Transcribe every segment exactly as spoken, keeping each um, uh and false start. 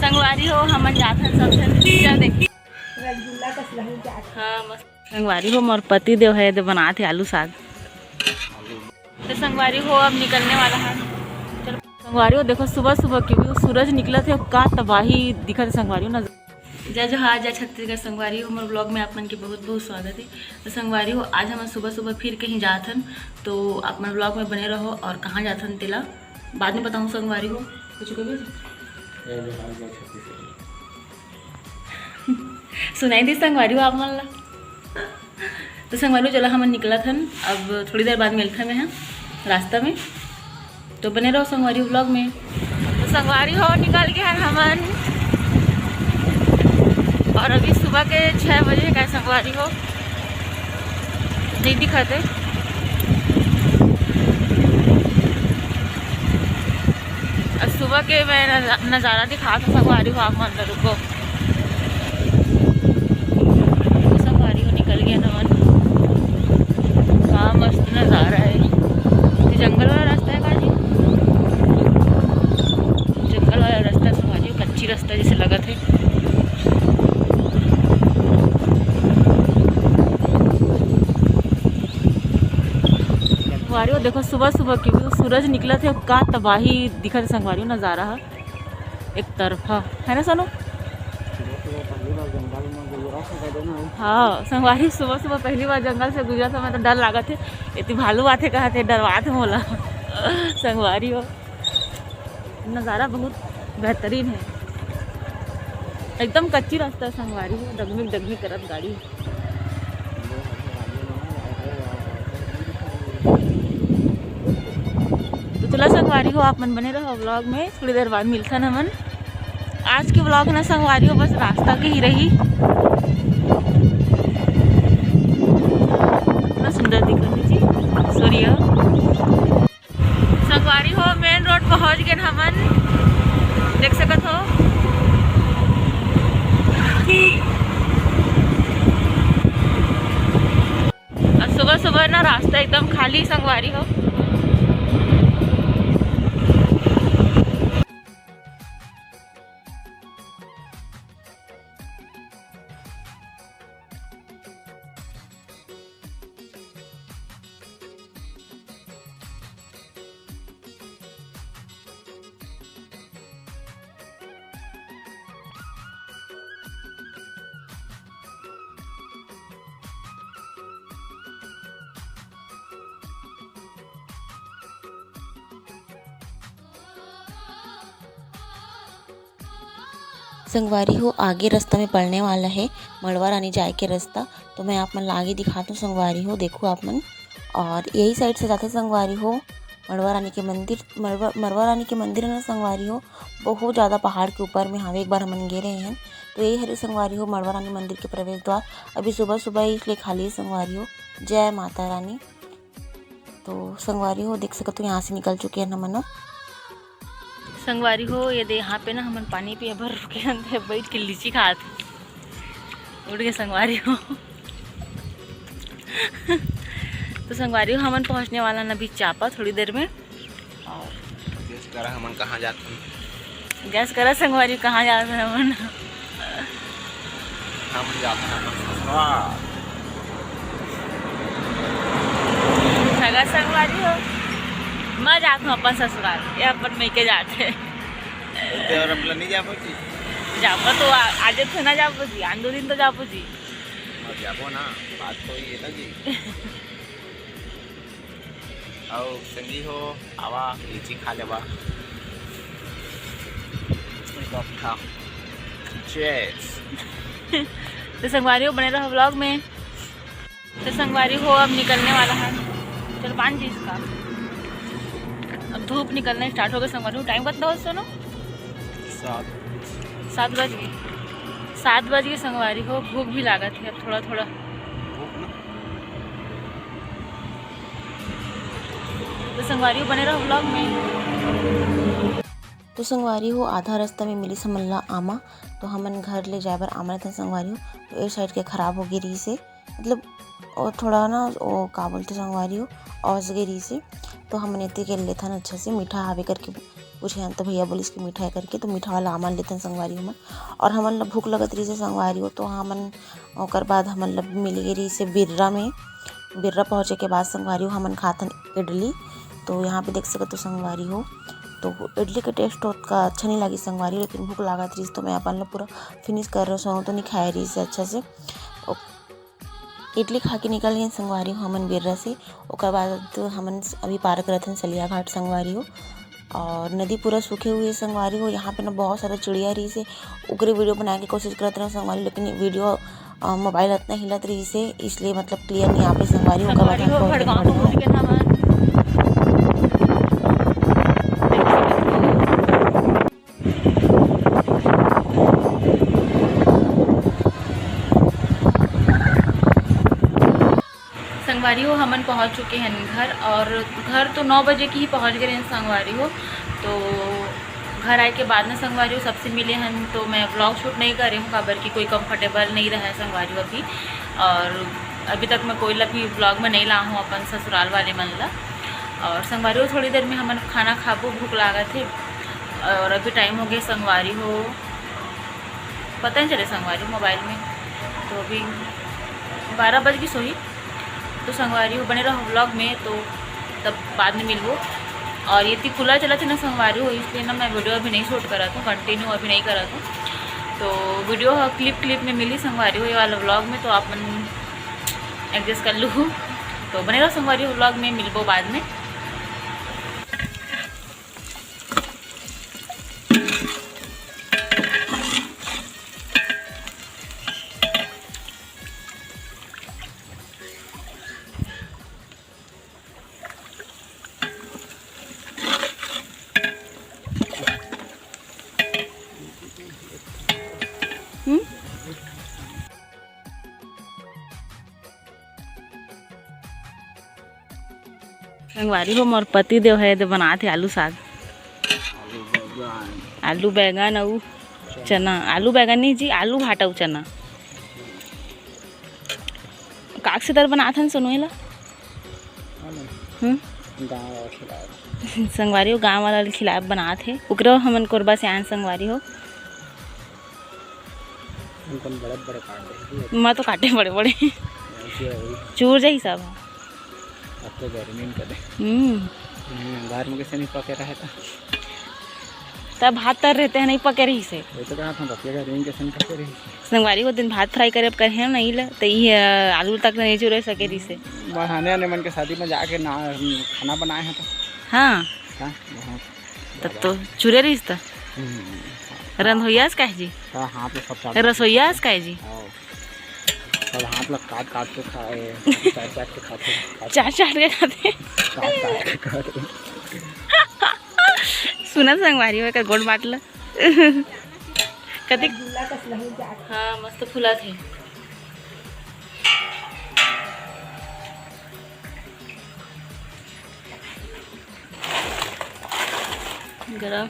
संगवारी हो, हमन जाथन सब झन पिक्चर देखे। रसगुल्ला कस लहू जात। हाँ, मस्त। संगवारी हो, मोर पति देव हे, दे बनात हे आलू साग। तो संगवारी हो, अब निकलने वाला है। चलो संगवारी हो, देखो सुबह सुबह के view, सूरज निकलत हे, का तबाही दिखत हे संगवारी हो ना। जय जोहार, जय छत्तीसगढ़ संगवारी हो, हमर vlog में आप मन के बहुत बहुत स्वागत है। तो संगवारी हो, आज हम सुबह सुबह फिर कहीं जात हन, तो आप मन vlog में बने रहो और कहाँ जात हन तेला बाद में बताऊँ संगवारी हो। कुछ कभी सुनाई दी संगवारी हो आप मन ला। तो संगवारी हो, चलो हमन निकलत हन, अब थोड़ी देर बाद मिलथन मैं ह रास्ता में, तो बने रहो संगवारी हो vlog में। तो संगवारी हो, निकल गए हन हमन, और अभी सुबह के छः बजे का संगवारी हो, नहीं दिखाते। और सुबह के मैं नजा-, नज़ारा दिखात हूँ संगवारी हो आप मन ला, रुको। संगवारी हो, निकल गए हमन। का मस्त नज़ारा है। ये जंगल वाला रास्ता है का जी? जंगल वाला रास्ता है संगवारी हो, कच्ची रास्ता जैसे लगत है। संगवारी हो, देखो सुबह सुबह के view, सूरज निकलत हे, का तबाही दिखत हे संगवारी हो, नज़ारा ह एक तरफा है ना सोनू? हाँ संगवारी, सुबह सुबह पहली बार जंगल से गुजरत हँव, मैं तो डर लागत हे, एती भालू आथे कहत हे, डरवात हे मोला। संगवारी हो, नज़ारा बहुत बेहतरीन है, एकदम कच्ची रास्ता है संगवारी हो, डगमिग डगमिग करत गाड़ी। तो चला संगवारी हो, आप मन बने रहो vlog में, थोड़ी देर बाद मिलथन हमन। आज के vlog ना संगवारी हो बस रास्ता के ही रही। इतना सुंदर दिख रही जी सूर्य। संगवारी हो, main road पहुंच गए हमन, देख सकत हो। और सुबह सुबह ना रास्ता एकदम खाली संगवारी हो। संगवारी हो, आगे रास्ता में पड़ने वाला है मड़वा रानी जाए के रास्ता, तो मैं आप मन ला आगे दिखात हूँ संगवारी हो, देखो आप मन। और यही side से जाथे संगवारी हो मड़वा रानी के मंदिर। मड़वा, मड़वा रानी के मंदिर है ना संगवारी हो, बहुत ज़्यादा पहाड़ के ऊपर में हवे। एक बार हमन गे रहे हैं, तो यही हरे संगवारी हो मड़वा रानी मंदिर के प्रवेश द्वार। अभी सुबह सुबह ही इसलिए खाली है संगवारी हो। जय माता रानी। तो संगवारी हो, देख सकत हो, यहाँ से निकल चुके हैं हमन। संगवारी हो, ये दे, यहाँ पे ना हमन पानी पिए बर रुके हन, ते बैठ के लीची खात। उठ गए संगवारी हो। तो संगवारी हो, हमन पहुँचने वाला ना अभी चापा थोड़ी देर में। और guess करा हमन कहाँ जात हन? Guess करा संगवारी, कहाँ जात हन हमन? हमन जात हन अपन ससुराल। सगा संगवारी हो, मैं जात हूँ अपन ससुराल, ये अपन मइके जात हे। तो और अपना नहीं जाबो जी? जाबो तो आ-, आज तो ना जाबो जी, आन दो दिन तो जाबो जी। और जाबो ना, बात तो ये ना जी। अउ संगी हो, आवा, लीची खा लेवा। एक कप खा। Cheers। तो संगवारी हो, बने रहो vlog में। तो संगवारी हो, अब निकलने वाला है। चलो, बांध दी इसका। अब धूप निकलना start हो गया संगवारी हो। Time कितना हो सोनू? सात। सात बज गए। सात बज गए संगवारी हो, भूख भी लागत है अब थोड़ा थोड़ा। भूख ना। तो संगवारी हो, बने रहो vlog में। तो संगवारी हो, आधा रास्ता में मिलिस हमन ला आमा, तो हमन घर ले जाए बर आमा लेथन संगवारी हो। तो ए side के खराब हो गे रहिस हे, मतलब, और थोड़ा ना, वो का बोलथे संगवारी हो, औस गे रहिस हे, तो हमन एती के लेथन अच्छा से, मीठा हावे करके पूछे हन, तो भैया बोलिस कि मीठा है करके, तो मीठा वाला आमन लेथन संगवारी हो हमन। और हमन ला भूख लगत रहिस हे संगवारी हो, तो हमन ओकर बाद हमन ला मिल गे रहिस हे बिर्रा में। बिर्रा पहुँचे के बाद संगवारी हो हमन खाथन इडली। तो यहाँ पे देख सकत हो संगवारी हो, तो इडली के टेस्ट तो ओतका अच्छा नहीं लागिस संगवारी हो, लेकिन भूख लागत रहिस, तो मैं अपन ला पूरा फिनिश कर रहे सो तो नहीं खाए रहिस हे अच्छा से। ओ, इडली खा के निकल गेन संगवारी हो हमन बिर्रा से। ओकर बाद हमन अभी पार करत हन सलिया घाट संगवारी हो। और नदी पूरा सूखे हुए संगवारी हो। यहाँ पे ना बहुत सारा चिड़िया रहिस हे, ओकरे वीडियो बनाए के कोशिश करत रहे संगवारी, लेकिन वीडियो, अ, मोबाइल अतना हिलत रहिस हे, इसलिए मतलब क्लियर नहीं आ पाए संगवारी हो। ओकर बाद संगवारी हो, हमन भड़गांव पहुंच गेन हमन। संगवारी हो, हमन पहुंच चुके हन घर, और घर तो नौ बजे के ही पहुंच गए हन संगवारी हो। तो घर आए के बाद में संगवारी हो सबसे मिले हन, तो मैं व्लॉग शूट नहीं करे हूँ, काबर कि कोई कंफर्टेबल नहीं रहा है संगवारी हो अभी, और अभी तक मैं कोई ला भी व्लॉग में नहीं ला हूँ अपन ससुराल वाले मन ला। और संगवारी हो, थोड़ी देर में हमन खाना खाबो, भूख लागत हे। और अभी टाइम हो गए संगवारी हो, पता नहीं चले संगवारी हो मोबाइल में, तो अभी बारह बज गइस होही। तो संगवारी हो बने रहो व्लॉग में, तो तब बाद में मिलबो। और ये ती खुला चलत हे ना संगवारी हो, इसलिए ना मैं वीडियो अभी नहीं शूट करत हूँ, कंटिन्यू अभी नहीं करत हूँ। तो वीडियो ह क्लिप क्लिप में मिली संगवारी हो ये वाला व्लॉग में, तो आप मन एडजस्ट कर लू। तो बने रहो संगवारी हो व्लॉग में, मिलबो बाद में। हम्म? संगवारी हो, मोर पति देव हे, दे बनात हे आलू साग। आलू बैगन। आलू बैगन अउ चना। आलू बैगन नहीं जी, आलू भाटा अउ चना। काक से दर बनात हन सोनू एला? हाँ ना। हम्म? गाँव वाला खिलाफ। संगवारी हो, गाँव वाला खिलाफ बनात हे। ओकरो हमन कोरबा से आन संगवारी हो। हमन बड़े बड़े काट दे। मैं तो काटे बड़े बड़े। ऐसे है वही। चूर जाही सब। अब तो गर्मी में करे। हम्म। हम्म, घर में कैसे नहीं पके रहे था। तब भात तर रहते हैं, नहीं पके रहिस हे। वही तो कहा था, बतिया गर्मी में कैसे नहीं पके रहिस हे। संगवारी हो दिन भात फ्राई करे, अब करे हैं नहीं ले, तो ये आलू तक नहीं चुरे सके रहिस हे। बहाने आने मन के शादी में जाके ना खाना बनाए हैं तो। हाँ। हाँ, वहाँ। तब तो चुरे रहिस त। हम्म। रंधोइया से कहे जी? हाँ, हाथ में सब चाट रसोइया से कहे जी? हाँ। सब हाथ ला काट काट के खाए, चाट चाट के खाते हैं, काट चाट चाट के खाते हैं। काट काट के खाते हैं। सुनत संगवारी हो, एकर गोड़ बाटला। कति? हाँ, मस्त फुलत हे। गरम।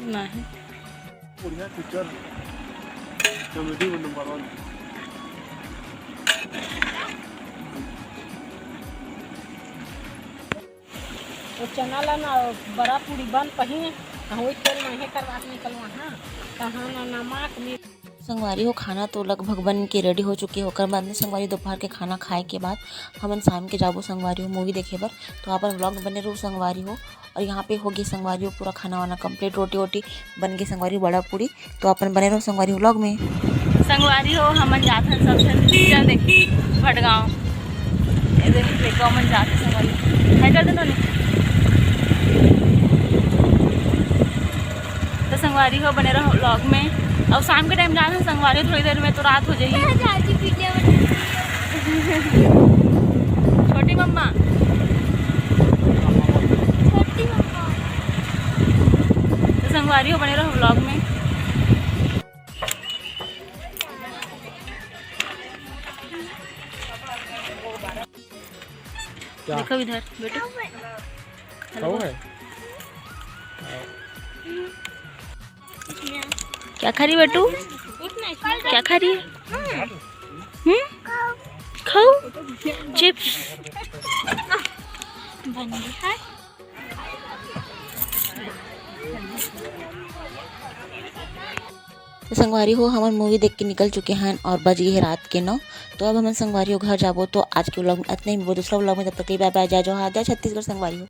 नहीं। बढ़िया पिक्चर, कॉमेडी में नंबर वन। वो चना ला ना बड़ा पूरी बन पही, वही तेल में हे करवा के निकलवा, हाँ, कहाँ ना नमक मिर्च। संगवारी हो, खाना तो लगभग बन के रेडी हो चुके हे। ओकर बाद में संगवारी, दोपहर के खाना खाए के बाद हमन शाम के जाबो संगवारी हो मूवी देखे बर। तो अपन व्लॉग में बने रहो संगवारी हो। और यहाँ पे हो गे संगवारी हो पूरा खाना वाना कंप्लीट, रोटी वोटी बन गे संगवारी हो, बड़ा पूरी। तो अपन बने रहो संगवारी हो व्लॉग में। संगवारी हो, हमन जात हन सब झन पिक्चर देखे भटगांव। ये देख, देखो, हमन जात हन संगवारी हो। हाय कर दे नोनी। तो संगवारी हो, बने रहो व्लॉग में। और शाम के टाइम जात हन संगवारी हो, थोड़ी देर में तो रात हो जाही। चाची पीछे बन छोटी मम्मा। छोटी मम्मा। तो संगवारी हो, बने रहो व्लॉग में। क्या? देखो इधर बेटू। हेलो। खाओ है? क्या खा रही बेटू? क्या खा रही है? हम्म? खाओ। चिप्स। तो संगवारी हो, हमन मूवी देख के निकल चुके हैं और बज गई है रात के नौ। तो अब हमन संगवारी हो घर जाबो। तो आज के व्लॉग में इतना ही, मिलबो दूसरा व्लॉग में। तब तक के लिए बाय बाय, जय जोहार, जय छत्तीसगढ़ संगवारी हो।